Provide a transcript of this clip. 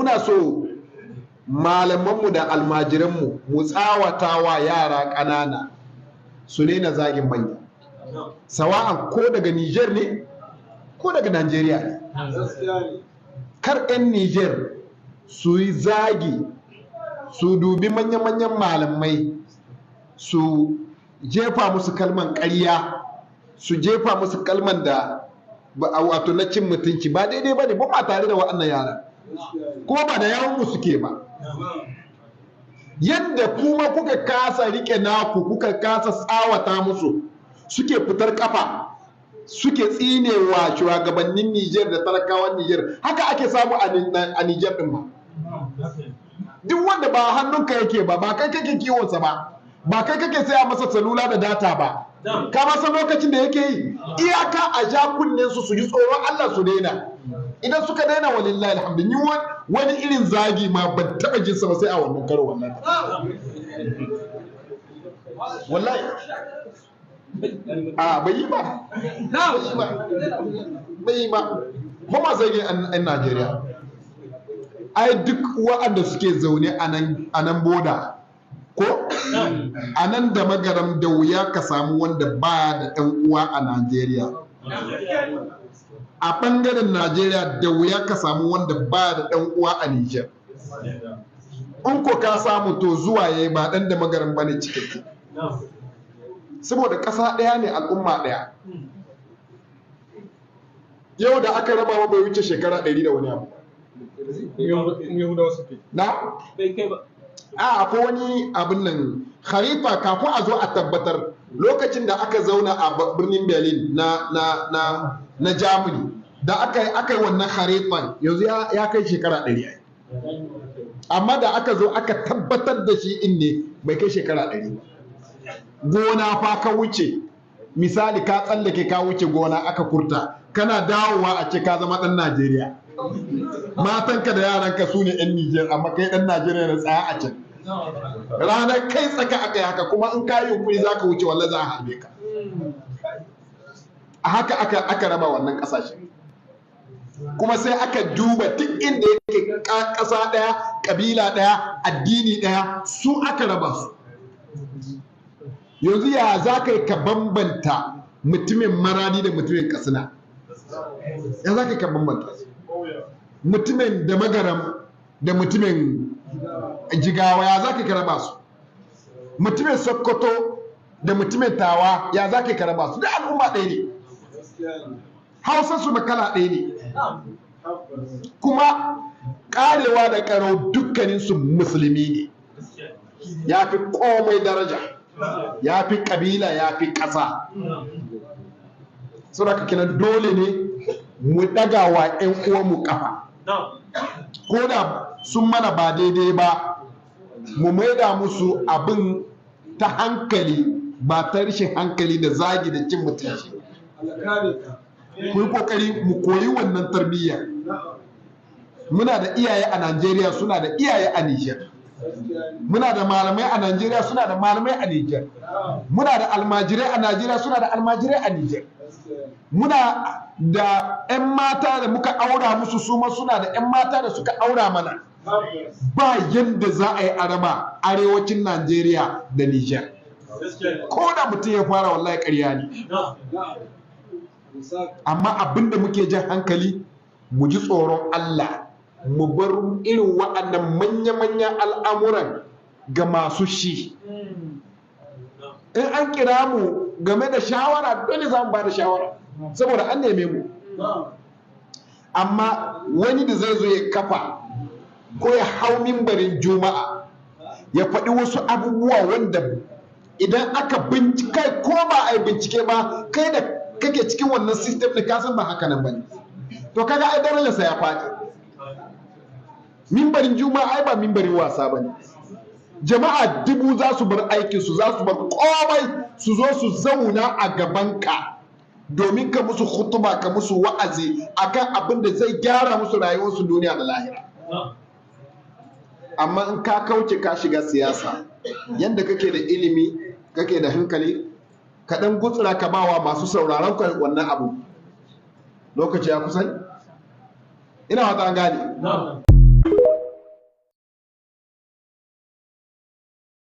Muna so malamanmu da almajiranmu mu tsawatawa yara ƙanana su daina zagin manya, sawa'an ko daga Niger ne ko daga Najeriya ne. Kar 'yan Niger su yi zagi, su dubi manya-manyan malamai, su jefa musu kalman ƙarya, su jefa musu kalman da wato na cin mutunci. Ba daidai ba ne, ba tare da waɗannan yara, kuma ba da yawon mu suke ba. Yadda kuma kuka kasa rike naku, kuka kasa tsawata musu, suke fitar kafa suke tsinewa shugabannin Nijar da talakawan Nijar, haka ake samu a Nijar din ma. Duk wanda ba hannunka yake ba, ba kai kake kiwonsa ba, ba kai kake saya masa salula da data ba, ka masa lokacin da yake yi, iyaka a ja kunnen su, su ji tsoron Allah su daina. Idan suka daina, walillahi alhamdu. Ni wani irin zagi ma ban taba jin sa ba sai a wannan karo. Wallahi, wallahi, a bai yi ba, bai yi ba, bai yi ba. Ba ma zagi an Najeriya. Ai duk waɗanda suke zaune a nan boda ko a nan da Magaram, da wuya ka samu wanda ba da ɗan uwa a Najeriya. A ɓangaren Najeriya, da wuya ka samu wanda ba da ɗan uwa a Nijar. In ko ka samu, to zuwa yayi, ba ɗan da Magaram ba ne cikakke, saboda ƙasa ɗaya ne, al'umma ɗaya. Yau da aka raba ma bai wuce shekara 100 da wani abu. Yahudawa suke. Na? Bai kai ba. A akwai wani abin nan, kharifa, kafin a zo a tabbatar, lokacin da aka zauna a birnin Berlin na Germany, da aka yi wannan kharifan, yanzu ya kai shekara 100 ai. Amma da aka zo aka tabbatar da shi in ne bai kai shekara 100 ba. Gona fa ka wuce, misali ka tsallake ka wuce gona aka kurta, kana dawowa a ce ka zama ɗan Najeriya. Matanka da yaranka su ne 'yan Nijar, amma kai ɗan Najeriya na tsaya a can. Ranar kai tsaka aka yi haka, kuma in ka yi yunkuri za ka wuce, wallah za a harbe ka. A haka aka raba wannan ƙasashe. Kuma sai aka duba duk inda yake ƙasa ɗaya, ƙabila ɗaya, addini ɗaya, su aka raba su. Yanzu ya za ka yi ka bambanta mutumin Maradi da mutumin Katsina? Ya za ka yi ka bambanta su? Mutumin da Magaram da mutumin Jigawa, ya za ka yi ka raba su? Mutumin Sokoto da mutumin Tawa, ya za ka yi ka raba su? Duk al'umma ɗaya ne, Hausa su kala ɗaya ne, kuma karewa da karau dukkaninsu musulmi ne. Ya fi komai daraja, ya fi kabila, ya fi ƙasa. Saboda kenan dole ne mu ɗaga wa 'yan uwanmu ƙafa, ko da sun mana ba daidai ba, mu maida musu abin ta hankali, ba ta rashin hankali da zagi da cin mutunci. Ku yi kokari mu koyi wannan tarbiyya. Muna da iyaye a Najeriya, suna da iyaye a Nijar. Muna da malamai a Najeriya, suna da malamai a Nijar. Muna da almajirai a Najeriya, suna da almajirai a Nijar. Muna da 'yan mata da muka aura musu, su ma suna da 'yan mata da suka aura mana. Ba yadda za a yi araba arewacin Najeriya da Nijar. Ko da mutum ya fara, wallahi ƙarya ne. Amma abin da muke jan hankali, mu ji tsoron Allah, mu bar irin waɗannan manya-manyan al'amuran ga masu shi. In an kira mu game da shawara, dole za mu ba da shawara saboda an neme mu. Amma wani da zai zo ya kafa ko ya hau mimbarin Juma'a ya faɗi wasu abubuwa wanda idan aka bincike, ko ba a yi bincike ba, kai da kake cikin wannan system ɗin ka san ba haka nan bane, to kaga ai darajarsa ya faɗi. Mimbarin Juma'a ai ba mimbarin wasa bane. Jama'a dubu za su bar aikinsu, za su bar komai, su zo su zauna a gabanka domin ka musu hutuba, ka musu wa'azi akan abin da zai gyara musu rayuwarsu duniya da lahira. Amma in ka kauce ka shiga siyasa, yadda kake da ilimi, kake da hankali, ka dan gutsura ka bawa masu sauraron ka wannan abu. Lokaci ya kusa, ina fata an gane.